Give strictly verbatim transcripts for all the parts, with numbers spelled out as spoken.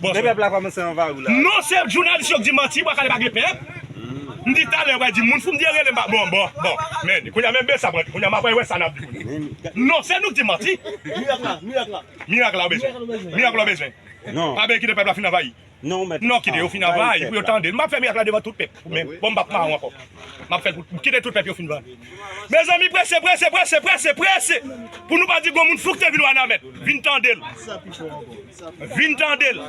Bon, men pèp la kòmanse anvayi w la. Non, se jounalis yo k di manti, Bwa Kale pa gen pèp. M di talè, w di moun fou, m di rele m pa. Bon, bon, bon. Men, kounye a menm Besap rantre. Kounye a m ap wè sa n ap di. Non, se nou k di manti. Mirak la, mirak la. Mirak la w bezwen. Mirak la w bezwen. Non. Pa bezwen kite pèp la fin anvayi. Non, mèt. Non, kite yo fin anvayi pou yo tande. M ap fè mirak la devan tout pèp. Men, bon, m p ap mawon ankò. M ap fè l pou kite tout pèp yo fin vann. Mezanmi, prese, prese, prese, prese, prese. Pou nou pa di gon moun fou k te vin Wanament. Vin tande l. Vin tande l.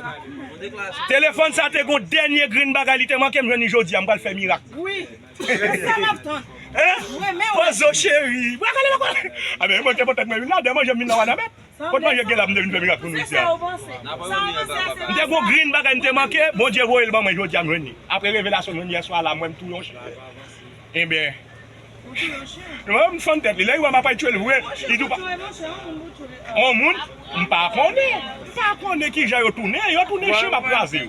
Telefòn sa te gon dènye grenn bagay li te manke, m jwenn li jodi a, m pral fè mirak. Wi. Sa m ap tann. Hein? Pozo cheri. Bwa Kale pa konn. A ben, mwen te pote mwen vin la, dèyè manje m vin nan Wanament. Kot manje gen la, m te vin fè mirak pou nou isi a. M te gon grenn bagay m te manke, Bondye voye l ban mwen jodi a, m jwenn li. Apre revelasyon m jwenn yè swa la, m wè m tou yon chen. Ebyen, mwen, m fann tèt li. Lè li wè m ap al tchwe l vre, li di w pa. On moun, m pa konnen. M pa konnen kijan yo tounen. Yo tounen chen, m ap kraze yo.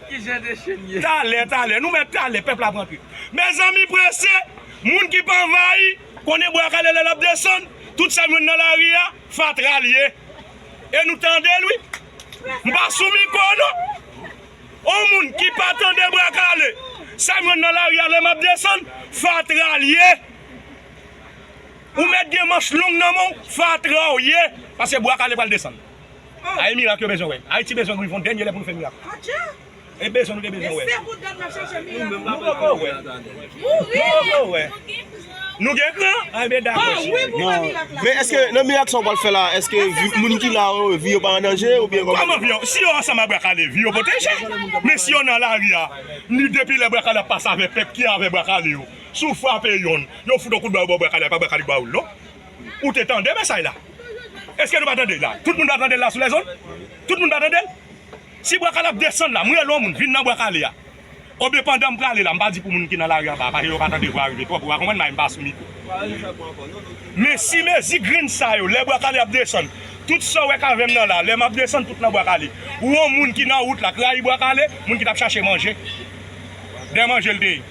Talè, talè. Nou mèt talè, pèp la ap rantre. Mezanmi, prese, moun ki pa anvayi, konnen Bwa Kale lè l ap desann, tout sa m jwenn nan lari a, fatra l ye. E nou tande l, wi. M pa sou mikwo, non. On moun ki pa tande Bwa Kale, sa m jwenn nan lari a lè m ap desann, fatra l ye. Ou mèt gen manch long nan men w, fatra w ye. Paske Bwa Kale pral desann. A, e mirak yo bezwen wè. Ayiti bezwen rive yon dènye lè pou nou fè mirak. E bezwen nou te bezwen wè. Nou poko wè. Nou poko wè. Nou gen kran? A, e ben dakò. Non. Men èske nan mirak sa w pral fè la, èske vi, moun ki la yo, vi yo pa an danje oubyen kòman? Kòman vi yo? Si yo ansanm ak Bwa Kale, vi yo pwoteje. Men si yo nan lari a, ni depi lè Bwa Kale ap pase avè pèp ki avè Bwa Kale yo, si w frape yonn, yo fout yon kout bal bò Bwa Kale, pa Bwa Kale k ba ou l, non. Ou te tande mesaj la? Èske nou pa tande l la? Tout moun pa tande l la sou lèzonn? Tout moun pa tande l? Si Bwa Kale ap desann la, m rele yon moun, vin nan Bwa Kale a. Oubyen pandan m prale la, m pa di pou moun ki nan lari anba a, paske yo pa tande vwa rive twòp, ou pa konprann, m pa sou mikwo. Men si mezi grenn sa yo, lè Bwa Kale ap desann, tout sa w wè k avè m nan la, lè m ap desann, tout nan Bwa Kale. Ou yon moun ki nan wout la, k rayi Bwa Kale, moun ki t ap chache manje. Dè manje l te ye.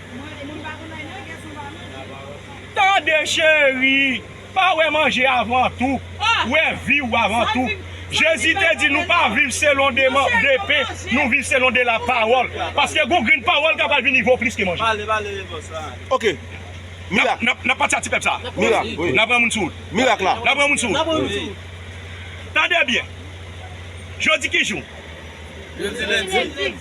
Tande, cheri! Pa wè manje avan tou. Wè vi w avan tou. Jezi te di nou pa viv selon de, de pen, nou viv selon de lapawòl. Paske gon grenn pawòl k ap al vini vo plis ke manje. Pale, pale, pale. Ok. Mirak. N ap, n ap pati a ti pèp sa. Mirak, wi. N ap pran moun sou wout. Mirak la. N ap pran moun sou wout. Tande byen. Jodi ki jou? Jodi lendi.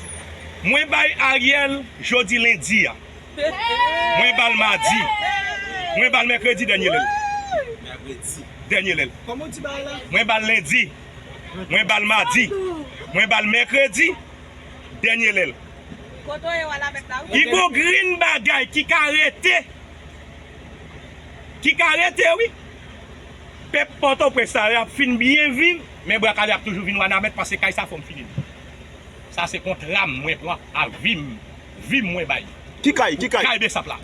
Mwen bay Ariel jodi lendi a. Mwen ba l madi. Mwen ba l mèkredi, dènye lè l. Dènye lè l. Mwen ba l lendi. Mwen ba l madi. Mwen ba l mèkredi, dènye lè l. Ki gon grenn bagay ki ka rete. Ki ka rete, wi. Pèp Pòtoprens sa yo ap fin byen viv, men Bwa Kale ap toujou vin Wanament paske kay sa fò m fini l. Sa se kontra m mwen pran a vi m. Vi m mwen bay. Ki kay? Ki kay? Kay Besap la.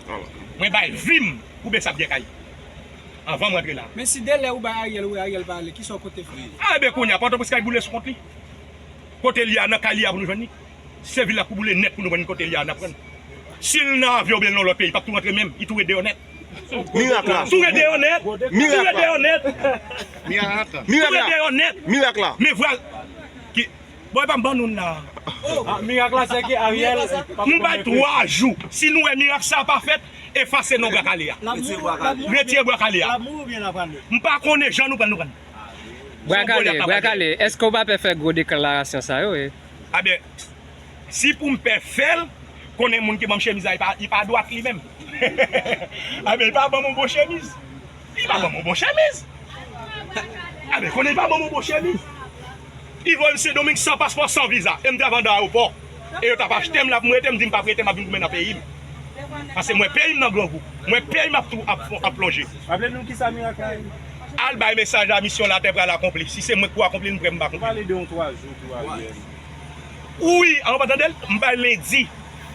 Mwen bay vi m pou Besap gen kay. Anvan m rantre la. Men si de lè ou bay Ariel, ou wè Ariel pa ale, kisa w konte fè? A, ebyen, kounye a, Pòtoprens kay boule sou kont li. Kote l ye a, nan kay li a pou nou jwenn li. Se vil la pou boule nèt pou nou pran kote l ye a, n ap pran. Si l nan avyon oubyen l nan lòt peyi, l p ap tou rantre menm, li tou ret deyò nèt. Mirak la. Tou ret deyò nèt. Mirak la. Tou ret deyò nèt. Mirak la. Tou ret deyò nèt. Mirak la. Men vwa ki, bon, e pa m ban nou l la. Mirak la, se ke Ariel. Nou bay twa jou. Si nou wè mirak sa pa fèt, efase non Bwa Kale a. Retire Bwa Kale a. M pa konnen jan nou pran, nou pran. Bwa Kale, Bwa Kale, èske w pa pè fè gwo deklarasyon sa yo, e? A ben, si pou m pè fè l, konnen moun ki ban m chemiz la, li pa, li pa dwat li menm. A ben, li pa ban m yon bon chemiz. Li pa ban m yon bon chemiz. A ben, konnen li pa ban m yon bon chemiz. Li voye m Sendomeng san paspò, san viza. E m t ap anndan ayewopò. E yo t ap achte m la pou m rete, m di m p ap rete, m ap vin goumen nan peyi m. Paske mwen peyi m nan grangou. Mwen peyi m ap tou, ap, ap plonje. Raple nou kisa mirak la ye. Al bay mesaj la, misyon latè pral akonpli. Si se mwen k pou akonpli l, m prè m pa akonpli. Pale de yon twa jou pou Ariel. Wi, an pa tande l, m bay lendi,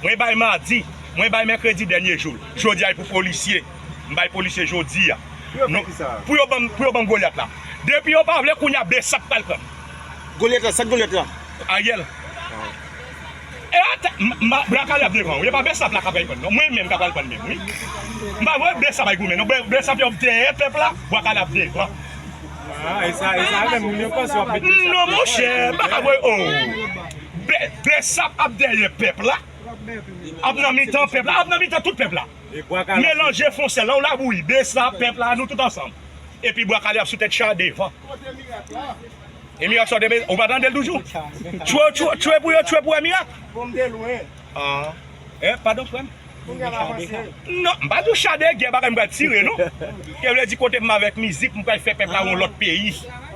mwen bay madi, mwen bay mèkredi dènye jou l. Jodi a e pou polisye. M bay polisye jodi a. Pou yo fè kisa? Pou yo ban m, pou yo ban m Golyat la. Depi yo pa vle, kounye a Besap pral pran m. Golyat la, sa k Golyat la? Ariel. E ata, m, m, Bwa Kale ap devan wi. E pa Besap la k ap pran non. Mwen menm k ap pral pran menm wi. M pa vle Besap ay goumen non. Be-, Besap yo ap dèyè pèp la, Bwa Kale ap devan. Ah, e sa, e sa menm moun yo panse w ap mete sa. Non, monchè, m pa ka voye, oh. B Bsap ap dèyè pèp la, ap nan mitan pèp la, ap nan mitan tout pèp la. Melanje Fonsèl la, w labouyi, Bsap, pèp la, nou tout ansanm. Epi Bwa Kale ap sou tèt cha devan. E Mirak sòti, ou pa tande l toujou? Tchwe, tchwe, tchwe pou yo, tchwe pou wè Mirak. Ah. Eh, padon, frè m. Non, m pa di w chade, gen bagay m pral tire, non. Ke vle di kote m avèk mizik, m pral fè pèp la yon lòt peyi.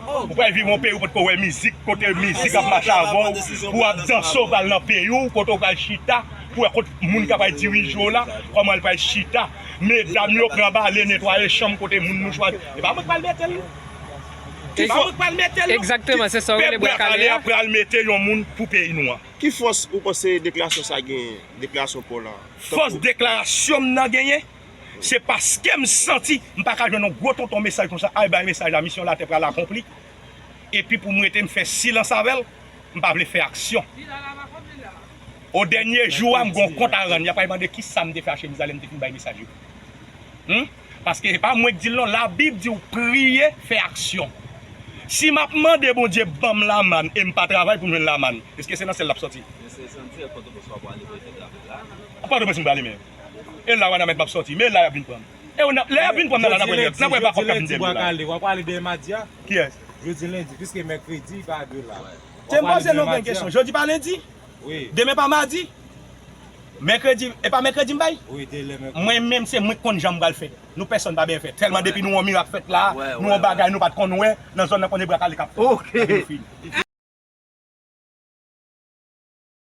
Ou pral viv yon peyi ou potko wè mizik, kote mizik ap mache avè w, pou w ap danse, ou pral nan peyi w, kote w pral chita, pou w wè kot moun k ap dirije w la, kòman l pral chita. Medam yo pran bale, netwaye chanm kote moun nou chwazi. E pa mwen k pral mete l. E pa mwen k pral mete l, non. Egzakteman, se sa w rele Bwa Kale a. Pèp Bwa Kale a pral mete yon moun pou peyi nou an. Ki fòs ou panse deklarasyon sa genyen? Deklarasyon pa w la. Fòs deklarasyon m nan genyen, se paske m santi m pa ka jwenn yon gwo tonton mesaj konsa, al bay mesaj la, misyon latè pral akonpli. Epi pou m rete m fè silans avè l, m pa vle fè aksyon. O dènye jou a, m gon kont a rann, y ap pral mande kisa m te fè a chemiz la lè m te fin bay mesaj yo. Hmm? Paske se pa mwen k di l non, Labib di w priye, fè aksyon. Si m ap mande Bondye ban m lamann e m pa travay pou m jwenn lamann, èske se nan syèl l ap sòti? Men se santi ak Pòtoprens w ap prale pou l fè travay la. Pòtoprens m prale men. E la Wanament m ap sòti, men la y ap vin pran m. E w nan, lè y ap vin pran m nan la, n ap wè, n ap wè pa kòb k ap vin dèyè m la. W ap prale dèyè madi a? Kiyès? Jodi lendi, piske mèkredi pa de la. Te m poze nou gen kesyon. Jodi pa lendi? Wi. Demen pa madi? Mèkredi, e pa mèkredi m bay? Wi, de lè mèkredi. Mwen menm se mwen k konn jan m pral fè. Nou pèsonn pa byen fè. Tèlman depi nou wè yon mirak fèt la, nou wè yon bagay nou pa t konn wè, nan zòn nan konnen Bwa Kale k ap fèt. Ok. Epi nou fini.